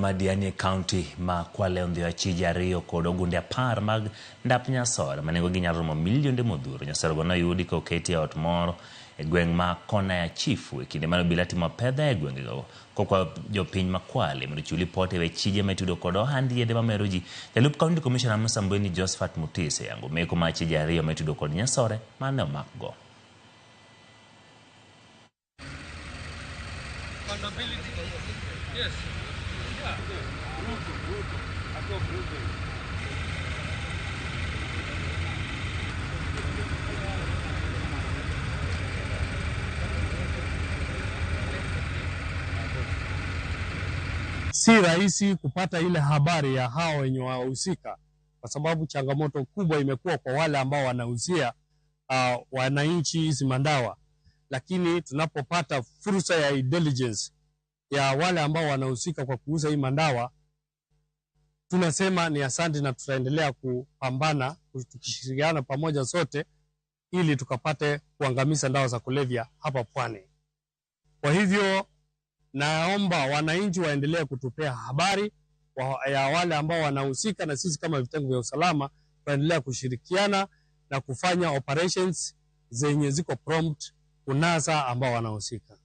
Ma Diani e kaunti ma Kwale ondhiyo achije ariyo kod ogunde 10 mag ndap nyasore ma nengogi nyalo romo milionde modhuro. Nyasorego noyudi ka oketi e ot moro e gweng' ma kona ya Chifu e kinde mane obila timo apedha e gwengego kokwayo jopiny ma Kwale mondo ochiw lipot e wech chije ma itudo kod ohand yedhe mamero ji. Jalup County Commissioner ma Msambweni Josephat Mutise yango meko ma achije ariyo ma itudo kod nyasore mane omakgo. Si rahisi kupata ile habari ya hao wenye wahusika, kwa sababu changamoto kubwa imekuwa kwa wale ambao wanauzia wananchi hizi mandawa, lakini tunapopata fursa ya intelligence ya wale ambao wanahusika kwa kuuza hii mandawa, tunasema ni asante na tutaendelea kupambana tukishirikiana pamoja sote ili tukapate kuangamiza dawa za kulevya hapa Pwani. Kwa hivyo naomba wananchi waendelee kutupea habari ya wale ambao wanahusika, na sisi kama vitengo vya usalama tuendelea kushirikiana na kufanya operations zenye ziko prompt kunasa ambao wanahusika.